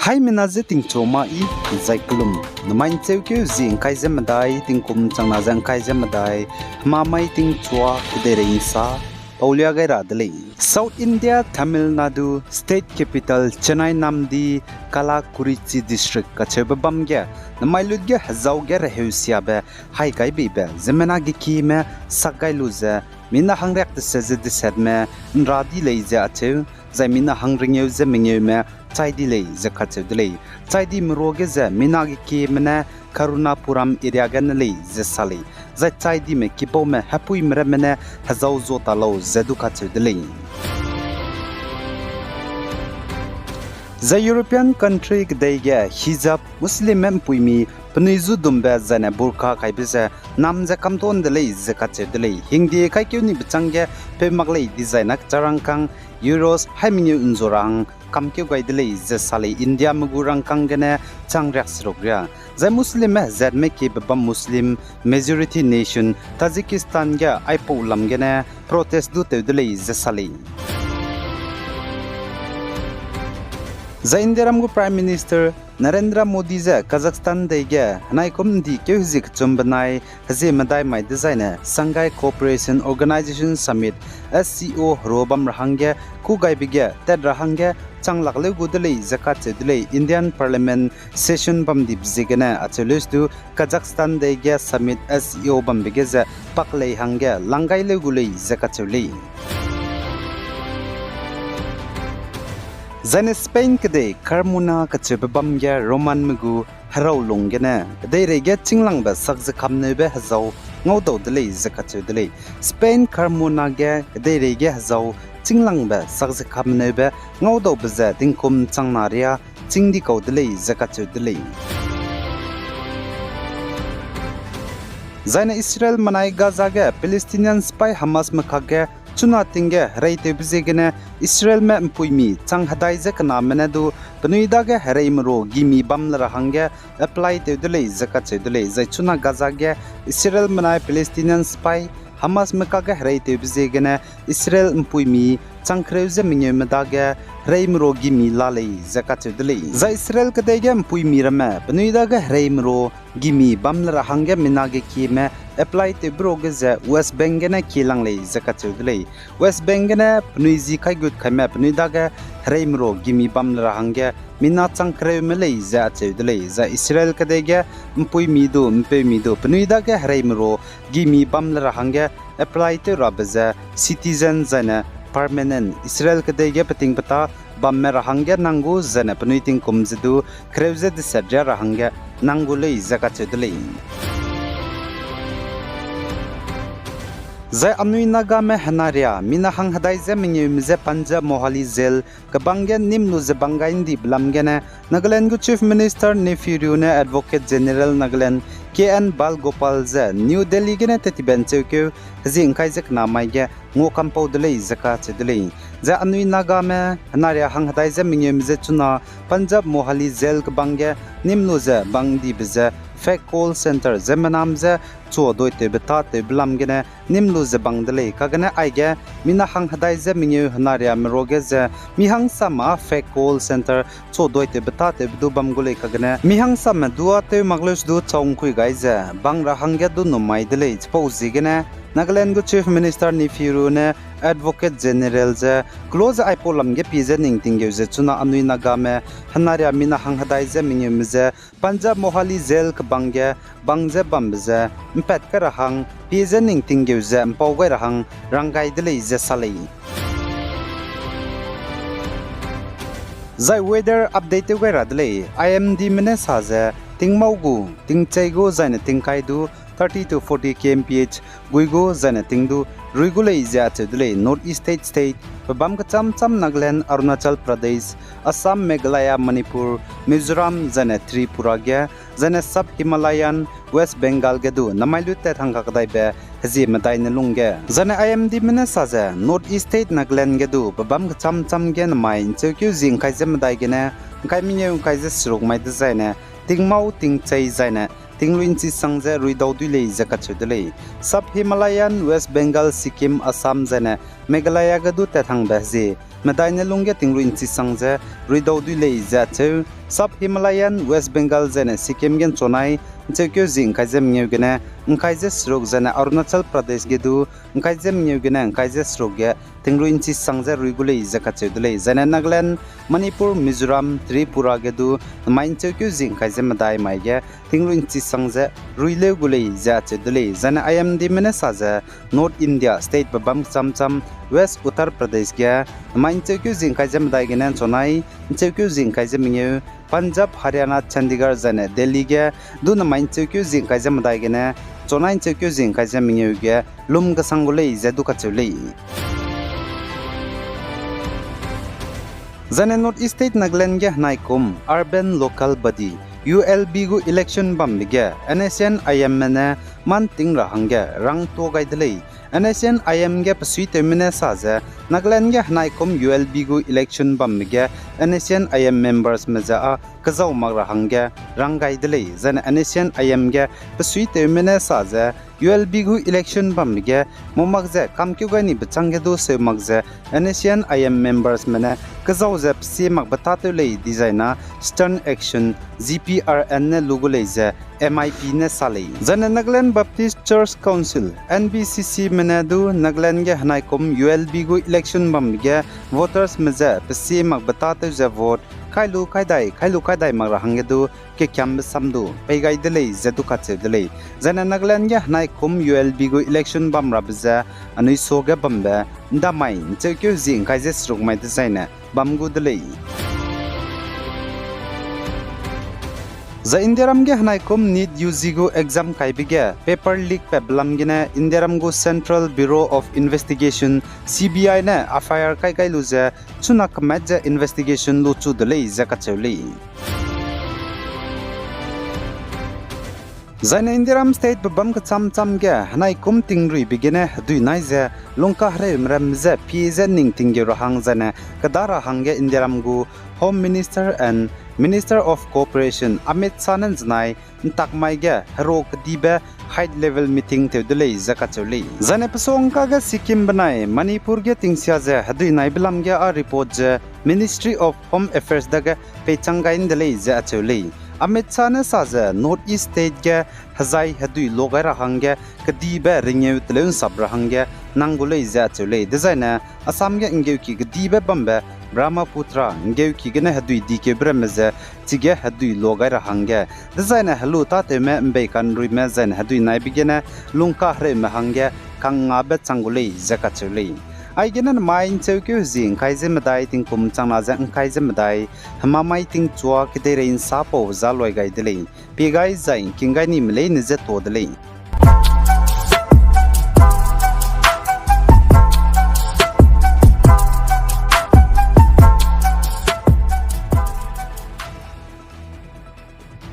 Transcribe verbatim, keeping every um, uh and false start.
Haimena je tingchua ma i, zai kelum. Namai ’ncheukeu zi ’ngkai ze medai, tingkum changna ze ’ngkai ze medai, hemamai tingchua kedeirei ’nsa, paulia gai ra de lei. South India, Tamil Nadu, state capital Chennai namdi Kallakurichi District kacheube bam ge, namai lut ge hezau ge reheusiabe hai gai beibe ziemmena gekieme sak gai lu ze, mina hangriak deset ze desetme ’nra di lei ze acheu, zai mina hangrengeu ze mengeume chai di lei ze kacheu de lei. Chai dime ruage ze mina gekieme ne Karunapuram area gene lei ze sa lei. Zai chai dime kibaume hepuime ramme ne hezau zua ta lau ze du kacheu de lei. Zai European country kedei ge hijab, Muslimme ’mpuimi penui zu dumbe zaine burqa kaibe ze nam ze kamton de lei ze kacheu de lei. Hingde kaikeu nibe châng ge peu mak lei dizai na kecharangkâng Euros hai mengeu ’nzu ra hang kamkeu gai de lei ze sa lei. Indiame gu rangkâng gene chang riak seruk ria. Zai Muslimme hezatme kiebe bam Muslim majority nation Tajikistan ge aipau lam gene protest du tew de lei ze sa lei. Zai Indiaram gu Prime Minister Narendra Modi ze Kazakhstan dei ge henaikum ’ndi keu hezie kechum benai hezie medai mai dezaine Shanghai Cooperation Organization Summit, S C O, herua bam ra hangge kû gaibe ge tat ra hangge chang lak leu gu de lei ze kacheu de lei. Indian Parliament session bam dibe ziegene acheu leus du Kazakhstan dei ge summit, S C O bambe ge ze pak lei hangge lang gai leu gu lei ze kacheu lei. Zaine Spain kedei Carmona kacheube bam ge Romanme gu heraulung gene kedeirei ge chînglangbe sak ze kamneube hezau ngaudau de lei ze kacheu de lei. Spain Carmona ge kedeirei ge hezau chînglangbe sak ze kamneube ngaudaube ze tingkum changna riâ chîng di kau de lei ze kacheu de lei. Zaine Israel menai Gaza ge Palestinian sipai Hamasme kakge chuna ting ge hereitewbe ziegene Israelme ’mpuimi chang hedai ze kename ne du penui dage hereime ru gimi bam le ra hangge apply tew de lei ze kacheu de lei. Zai chuna Gaza ge Israel menai Palestinian sipai Hamasme kakge hereitewbe ziegene Israel ’mpuimi chang kereu ze mengeume dage hereime ru gimi la lei ze kacheu de lei. Zai Israel kedei ge ’mpuimi ramme penui dage hereime ru gimi bam le ra hangge mina gekieme apply tewbe ruage ze West Bank gene kie lang lei ze kacheu de lei. West Bank gene penui zi kaigut kaime penui dage hereime ru gimi bam le ra hangge mina chang kereume lei ze acheu de lei. Zai Israel kedei ge ’mpuimi du ’mpeumi du penui dage hereime ru gimi bam le ra hangge apply tew rabe ze citizen zaine permanent Israel kedei ge peting peta bamme ra hangge nang gu zaine penui tingkum ze du kereu ze deset riâ ra hangge nang gu lei ze kacheu de lei. Zai anui Nagame henaria mina hanghedai ze mengeume je Punjab Mohali Jail kebang ge nîm lu ze bang gai ’ndibe lam gene Nagaland gu Chief Minister Neiphiu Rio ne Advocate General Nagaland K N Balgopal ze New Delhi gene tettibe ’ncheukeu hezie ’ngkai ze kena mai ge nguakampau de lei ze kacheu de lei. Zai anui Nagame henaria hanghedai ze mengeume je chuna Punjab Mohali Jail kebang ge nîm lu ze bang ’ndibe ze fake call centre ze menam ze chua dui tewbe tâtewbe lam gene nîm lu ze bang de lei. Kagene aige mina hanghedai ze mengeu henariame ruage ze mi hangsame â fake call centre chua dui tewbe tâtewbe du bam gu lei. Kagene mi hangsame du â tew mak leus du chau ’ngkui gai ze bang ra hangge du numai de lei. Chipau ziegene Nagaland gu Chief Minister Neiphiu Rio ne Advocate General ze kelo ze aipau lam ge pie ze ning tinggeu ze chuna anui Nagame henaria mina hanghedai ze mengeume je Punjab Mohali Jail kebang ge bang ze bambe ze ’mpat kai ra hang pie ze ning tinggeu ze ’mpau gai ra hang rang gai de lei ze sa lei. Zai weather update tew gai ra de lei. I M Dme ne sa ze tingmau gu, tingchei gu zaine tingkai du thirty to forty kilometer per hour gui gu zaine ting du rui gu lei ze acheu de lei. North East state state pebâm kechâm châm Nagaland, Arunachal Pradesh, Assam, Meghalaya, Manipur, Mizoram zaine Tripura ge, zaine Sub Himalayan West Bengal ge du namai lu tat hangkak daibe hezie medai ne lungge. Zaine I M Dme ne sa ze North East state Nagaland ge du pebâm kechâm châm ge namai ’ncheukeu zi ’ngkai ze medai gene ’ngkai mengeu ’ngkai ze seruk mai dezaine tingmau tingchei zaine tingrui ’nchi sang ze ruidau dui lei ze kacheu de lei. Sub-Himalayan West Bengal, Sikkim, Assam zaine Meghalaya ge du tat hangbe hezie medai ne lungge tingrui ’nchi sang ze ruidau dui lei ze acheu. Sub-Himalayan West Bengal zaine Sikkim ge ’nchonai ’ncheukeu zie ’ngkai ze mengeu gene ’ngkai ze seruk zaine Arunachal Pradesh ge du ’ngkai ze mengeu gene ’ngkai ze seruk ge tingrui ’nchi sang ze rui gu lei ze kacheu de lei. Zaine Nagaland, Manipur, Mizoram, Tripura ge du namai ’ncheukeu zie ’ngkai ze medai mai ge tingrui ’nchi sang ze rui leu gu lei ze acheu de lei. Zaine I M Dme ne sa ze North India state bebâm kecham cham West Uttar Pradesh ge namai ’ncheukeu zie ’ngkai ze medai gene ’nchonai ’ncheukeu zie ’ngkai ze mengeu, Punjab, Haryana, Chandigarh zaine Delhi ge du namai ’ncheukeu zie ’ngkai ze medai gene ’nchonai ’ncheukeu zie ’ngkai ze mengeu ge lum kesang gu lei ze du kacheu lei. Zaine North East State Nagaland ge henaikum Urban Local Body, U L B gu election bambe ge N S C N I M me ne man ting ra hangge rang tuâ gai de lei. N S C N I M ge besuitewme ne sa ze Nagaland ge henaikum U L B gu election bambe ge N S C N I M membersme ze â kezau mak ra hangge rang gai de lei. Zaine N S C N I M ge besuitewme ne sa ze U L B gu election bambe ge mâ mak ze kamkeu gai ni bechâng ge du seu mak ze N S C N I M membersme ne kezau ze pesie makbe tâtew lei dizai na stern action G P R N ne lu gu lei ze M I P ne sa lei. Zaine Nagaland Baptist Church Council, N B C Cme ne du Nagaland ge henaikum U L B gu election bambe ge votersme ze pesie makbe tâtew ze vote kai lu kai dai, kai lu kai dai mak ra hangge du kekiambe sam du pei gai de lei ze du kacheu de lei. Zaine Nagaland ge henaikum U L B gu election bam rabe ze anui suage bambe ’ndamai ’ncheukeu zie ’ngkai ze seruk mai dezaine bam gu de lei. Zai Indiaram ge henaikum NEET U G gu exam kaibe ge paper leak patbe lam gene Indiaram gu Central Bureau of Investigation, C B I ne F I R kai gai lu ze chuna kemat ze investigation luchu de lei ze kacheu lei. Zaine Indiaram state bebâm kecham cham ge henaikum tingruibe gene hedui nai ze lungkahereume ramme ze pie ze ning tinggeu ra hang zaine keda ra hangge Indiaram gu Home Minister and Minister of Cooperation Amit Shah ne ’nzenai ’ntak mai ge hero kedibe high level meeting tew de lei ze kacheu lei. Zaine pesuangka ge Sikkim benai Manipur ge tingsia ze hedui naibe lam ge â report ze Ministry of Home Affairs dage peichang gai ’nde lei ze acheu lei. Amit Shah ne sa ze North East state ge hezai hedui lo gai ra hangge kedibe rengeu teleu ’nsap ra hangge nang gu lei ze acheu lei. Dezaine Assam ge ’nggeuki kedibe bambe Brahmaputra ’nggeuki gene hedui dikeube ramme ze chige hedui lo gai ra hangge, dezaine helu tâtewme ’mbei kanruime zaine hedui naibe gene lungkahereume hangge kangngabe chang gu lei ze kacheu lei. Aigene namai ’ncheukeu hezie ’ngkai ze medai tingkum changna ze ’ngkai ze medai hemamai tingchua kedeirei ’nsa pau za luai gai de lei. Pie gai zai ’ngking gai nime leine je tuâ de lei.